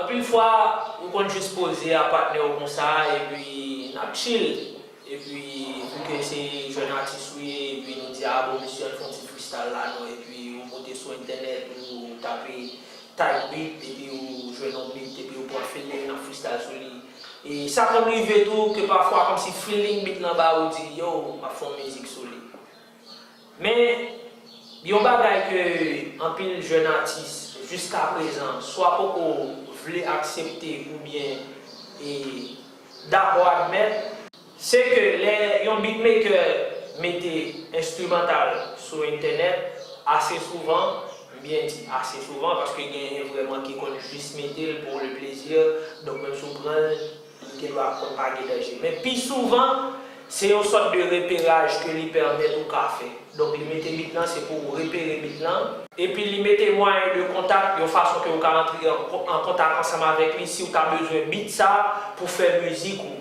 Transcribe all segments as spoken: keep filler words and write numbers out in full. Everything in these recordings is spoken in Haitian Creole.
Anpil fwa, ou konn jis poze a patnè w konsa, epi n ap chill. Epi, vu ke se jèn atis ou ye, epi nou di, a bon, misye, ann fè yon ti freestyle la, non, epi ou monte sou entènèt, ou tape type beat, epi ou jwenn yon beat, epi ou pran feeling, n ap freestyle sou li. E sa konn rive tou ke pafwa, kòmsi feeling beat lan ba ou di, yo, m ap fè yon mizik sou li. Men, yon bagay ke anpil jèn atis, jiska prezan, swa poko vle aksepte oubyen, e, dakò admèt, se ke lè yon beatmaker mete enstrimantal sou entènèt, ase souvan, m byen di ase souvan, paske genyen vrèman ki konn jis mete l pour le plaisir, donk menm si w pran l, li gen dwa konn pa gen danje. Men pi souvan, se yon sòt de reperaj ke li pèmèt ou ka fè. Donk, li mete beat lan, se pou ou repere beat lan. Epi, li mete mwayen de kontak, yon fason ke ou ka antre an, an kontak ansanm avèk li si ou ta bezwen beat sa pou fè mizik ou.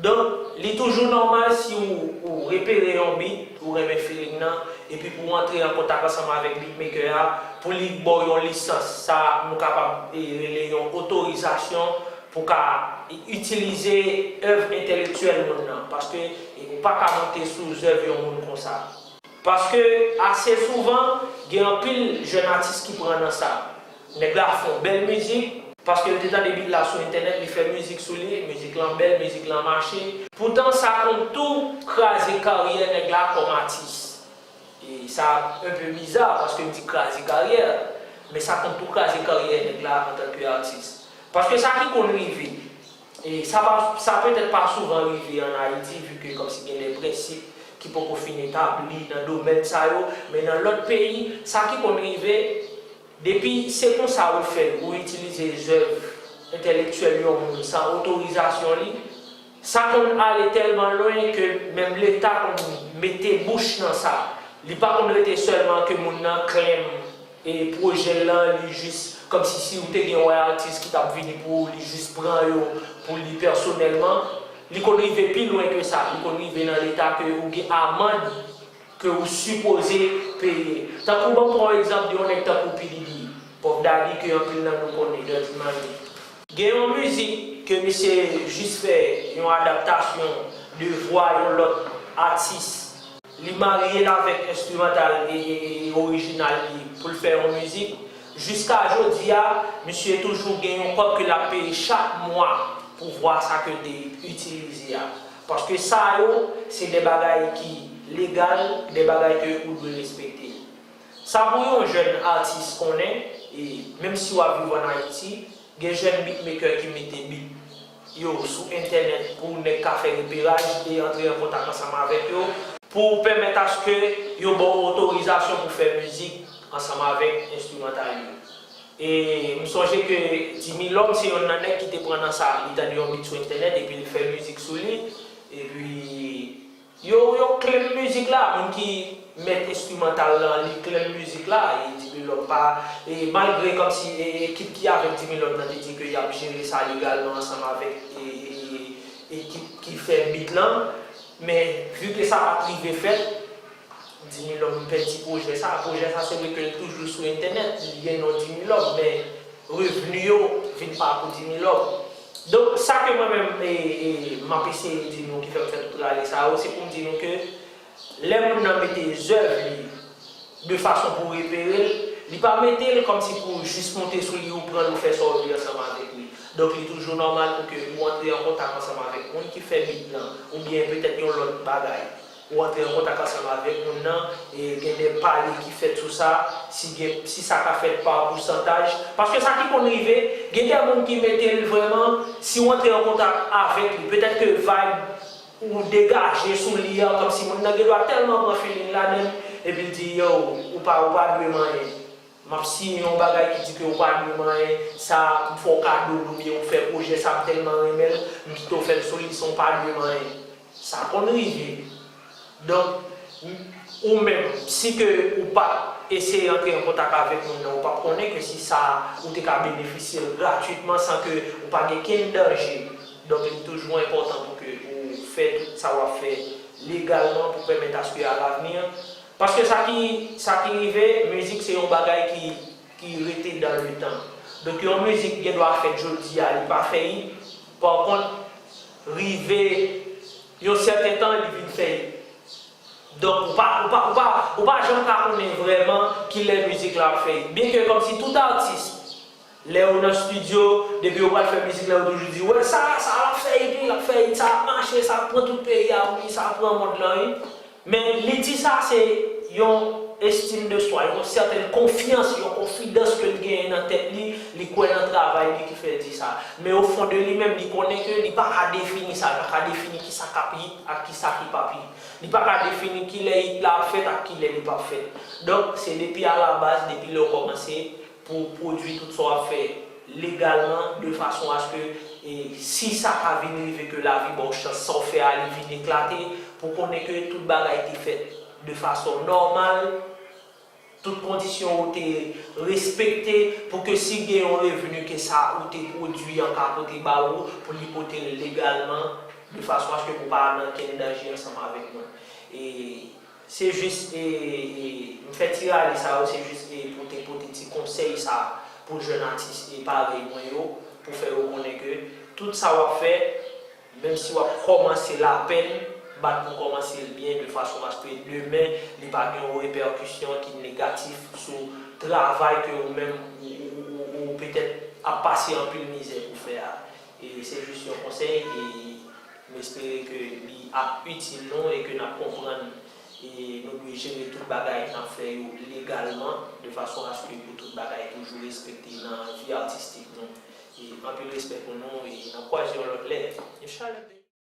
Donk, li toujou nòmal si ou, ou repere yon beat, ou renmen feeling nan, epi pou ou antre an kontak ansanm avèk beatmaker a, pou li ba w yon lisans, sa nou kapab, e, rele yon otorizasyon pou ka i-, itilize èv entèlektyèl moun nan, paske, e, ou pa ka monte sou zèv yon moun konsa. Paske ase souvan, gen anpil jèn atis ki pran nan sa. Nèg la fè yon bèl mizik, paske l te tande beat la sou entènèt, li fè mizik sou li, mizik lan bèl, mizik lan mache. Poutan, sa konn tou kraze karyè nèg la kòm atis. E sa un peu bizarre, paske m di kraze karyè, men sa konn tou kraze karyè nèg la antanke atis. Paske sa ki konn rive, e sa pa, sa petèt pa souvan rive ann Ayiti, vi ke kòmsi gen de prensip ki poko fin etabli nan domèn sa yo, men nan lòt peyi, sa ki konn rive, depi se konsa ou fè l, ou itilize zèv entèlektyèl yon moun san otorizasyon li, sa konn ale tèlman lwen ke menm Leta konn mete bouch nan sa. Li pa konn rete sèlman ke moun nan claim e pwojè l lan, li jis, kòmsi si ou te gen yon atis ki t ap vini pou ou, li jis pran yo pou li pèsonèlman. Li konn rive pi lwen ke sa. Li konn rive nan leta ke ou gen amann ke ou sipoze peye. Tankou, ban m pran yon egzanp de yon nèg tankou P Diddy, Puff Daddy, ke anpil nan nou konnen, Dirty Money. Gen yon mizik ke misye jis fè yon adaptasyon de vwa yon lòt atis. Li marye l avèk enstrimantal e, e, e orijinal li pou l fè yon mizik. Jiska jodi a, misye toujou gen yon kòb ke l ap peye chak mwa pou vwa sa ke l te itilize a. Paske sa yo, se de bagay ki legal, de bagay ke ou dwe respekte. Sa pou yon jèn atis konnen, e menm si w ap viv ann Ayiti, gen jèn beatmaker ki mete beat yo sou entènèt pou nèg ka fè reperaj e antre an kontak ansanm avèk yo pou pèmèt aske yo ba w otorizasyon pou fè mizik ansanm avèk enstrimantal yo. E m sonje ke Dimilòm se yonn nan nèg ki te pran nan sa, li tande yon beat sou entènèt epi l fè mizik sou li, epi Yo, yo claim mizik la, moun ki mèt enstrimantal lan, li claim mizik la, e Dimilòm pa, e malgre kòmsi, e, ekip ki avèk Dimilòm nan te di ke y ap jere sa legalman ansanm avèk, e, e, e, ekip ki fè beat lan, men vi ke sa pa t rive fèt, Dimilòm pèdi pwojè sa. Pwojè sa, se vre ke l toujou sou entènèt, li gen non Dimilòm, men revni yo vin pa pou Dimilòm. Donk, sa ke mwen menm, e, e, m ap eseye di nou ki fè m fè tout rale sa yo, se pou m di nou ke lè moun nan mete zèv li de fason pou repere l, li pa mete l kòmsi pou jis monte sou li, ou pran l, ou fè sa w vle ansanm avèk li. Donk, li toujou nòmal pou ke ou antre an kontak ansanm avèk moun ki fè beat lan, oubyen petèt yon lòt bagay. Ou antre an kontak ansanm avèk moun nan, e gen de pale ki fèt sou sa, si gen, si sa ka fèt pa pousantaj. Paske sa ki konn rive, gen de moun ki mete l vrèman, si w antre an kontak avèk li, petèt ke vibe ou degaje sou li a, kòmsi moun nan gen dwa tèlman pran feeling ladan l, epi l di, yo, ou pa, ou pa dwe m anyen. M ap siyen yon bagay ki di ke ou pa dwe m anyen, sa, m fè w kado l oubyen ou fè pwojè sa, m tèlman renmen l, m kite w fè l sou li san w pa dwe m anyen. Sa konn rive. Donk, m, ou menm, si ke ou pa t eseye antre an kontak avèk moun nan, ou p ap konnen ke si sa, ou te ka benefisye l gratwitman san ke ou pa gen kenn danje. Donk, li toujou enpòtan pou ke ou fè tout sa w ap fè legalman pou pèmèt aske alavni, paske sa ki, sa ki rive, mizik se yon bagay ki, ki rete dans le temps. Donk yon mizik gen dwa fèt jodi a, li pa fè hit. Pa kont, rive yon sèten tan, li vin fè hit. Donk ou pa, ou pa, ou pa, ou pa janm ka konnen vrèman kilè mizik la ap fè hit. Byenke kòmsi tout atis, lè yo nan estidyo, depi yo pral fè mizik la, yo toujou di, wè sa, sa l ap fè hit, wi, l ap fè hit, sa ap mache, sa ap pran tout peyi a, wi, sa ap pran mond lan, wi. Men li di sa, se yon estime de soi, yon sètèn konfyans, yon konfidans ke l genyen nan tèt li, li kwè nan travay li ki fè l di sa. Men o fon de li menm, li konnen ke li pa ka defini sa, li pa ka defini kisa k ap hit ak kisa ki p ap hit. Li pa ka defini kilè hit la ap fèt ak kilè li p ap fèt. Donk, se depi a la baz, depi lè w kòmanse pou w pwodui tout sa w ap fè legalman, de fason aske, e, si sa ka vin rive ke lavi ba w chans, sa w fè a, li vin eklate, pou konnen ke tout bagay te fèt de fason nòmal, tout kondisyon yo te respekte, pou ke si gen yon revni ke sa ou te pwodui an ka pote ba ou, pou li pote l legalman, de fason aske pou pa nan kenn danje ansanm avèk mwen. E se jis, e, e, m fè ti rale sa yo, se jis, e, pou te pote ti konsèy sa pou jèn atis, e, parèy mwen yo, pou fè yo konnen ke tout sa w ap fè, menm si w ap kòmanse l apèn, bat pou kòmanse l byen, de fason aske demen, li pa gen yon repèkisyon ki negatif sou travay ke ou menm, ou, ou, ou, ou petèt ap pase anpil mizè pou fè a. E se jis yon konsèy, e m espere ke li ap itil nou e ke n ap konprann, e nou dwe jere tout bagay n ap fè yo legalman, de fason aske pou tout bagay toujou respekte nan vi atistik nou. E anpil respè pou nou, e n ap kwaze yon lòt lè. Yon chalè.